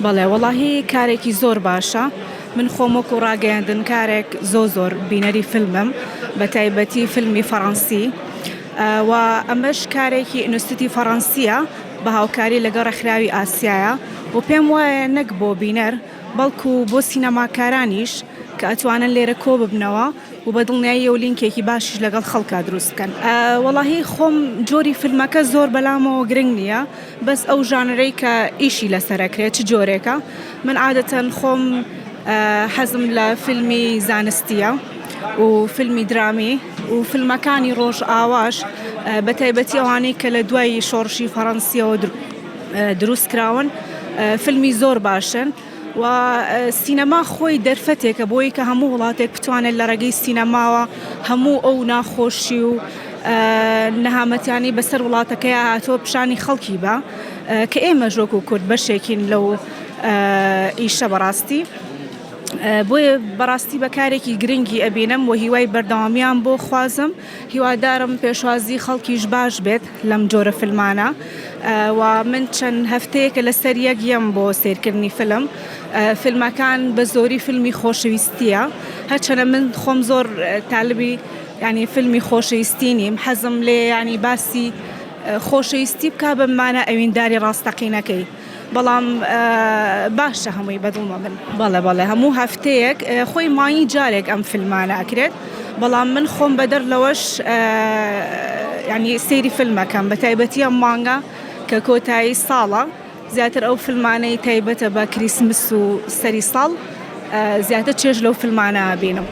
بەڵێ وەڵاهی کارێکی زۆر باشە من خۆم وەکو ڕاگەیاندنکارێک زۆ زۆر بینەری فیلمم بە تایبەتی فیلمی فەڕەنسی و ئەمەش کارێکی ئینستیتی فەڕەنسیە بە هاوکاری لەگەڵ ڕێکخراوی ئاسیایە و پێم وایە نەک بۆ بینەر بەڵکو بۆ سینەماکارانیش کە ئەتوانن لێرە کۆ ببنەوە و بە دڵنیاییەوە لینکێکی باشیش لەگەڵ خەڵکا دروست بکەن. وەڵاهی خۆم جۆری فیلمەکە زۆر بەلامەوە گرنگ نییە بەس ئەو ژانرەی کە ئیشی لەسەر ئەکرێت چ جۆرێکە من عادەتەن خۆم حەزم لە فیلمی زانستیە و فیلمی درامی و فیلمەکانی ڕۆژئاواش بە تایبەتی ئەوانەی کە لە دوای شۆڕشی فەڕەنسیەوە دروست کراون فیلمی زۆر باشن. و سینەما خۆی دەرفەتێکە بۆی کە هەموو وڵاتێک بتوانێت لە ڕێگەی سینەماوە هەموو ئەو ناخۆشی و نەهامەتیانی بەسەر وڵاتەکەی هاتووە پیشانی خەڵکی بە کە ئێمە ژۆک و کورد بەشێکین لەو ئیشە بەڕاستی. بۆیە بەڕاستی بە کارێکی گرنگی ئەبینم و هیوای بەردەوامیان بۆ خوازم هیوادارم پێشوازی خەڵکیش باش بێت لەم جۆرە فیلمانە و من چەند هەفتەیەکە لەسەر یەک یەم بۆ سەیرکردنی فیلم فیلمەکان بە زۆری فیلمی خۆشەویستیە هەرچەنە من خۆم زۆر تالبی ینی فیلمی خۆشەویستی نیم حەزم لێ ینی باسی خۆشەویستی بک بە مانە ئەوینداری ڕاستەقینەکەی بەڵام باشە هەمووی بەدڵمە من. بەڵێ بەڵێ هەموو هەفتەیەک خۆی مانگی جارێک ئەم فیلمانە ئەکرێت بەڵام من خۆم بەدەر لەوەش ینی سەیری فیلمەکەم بە تایبەتی ئەم مانگە کە کۆتایی ساڵە زیاتر ئەو فیلمانەی تایبەتە بە کریسمس و سەری ساڵ زیاتر چێژ لەو فیلمانە بینم.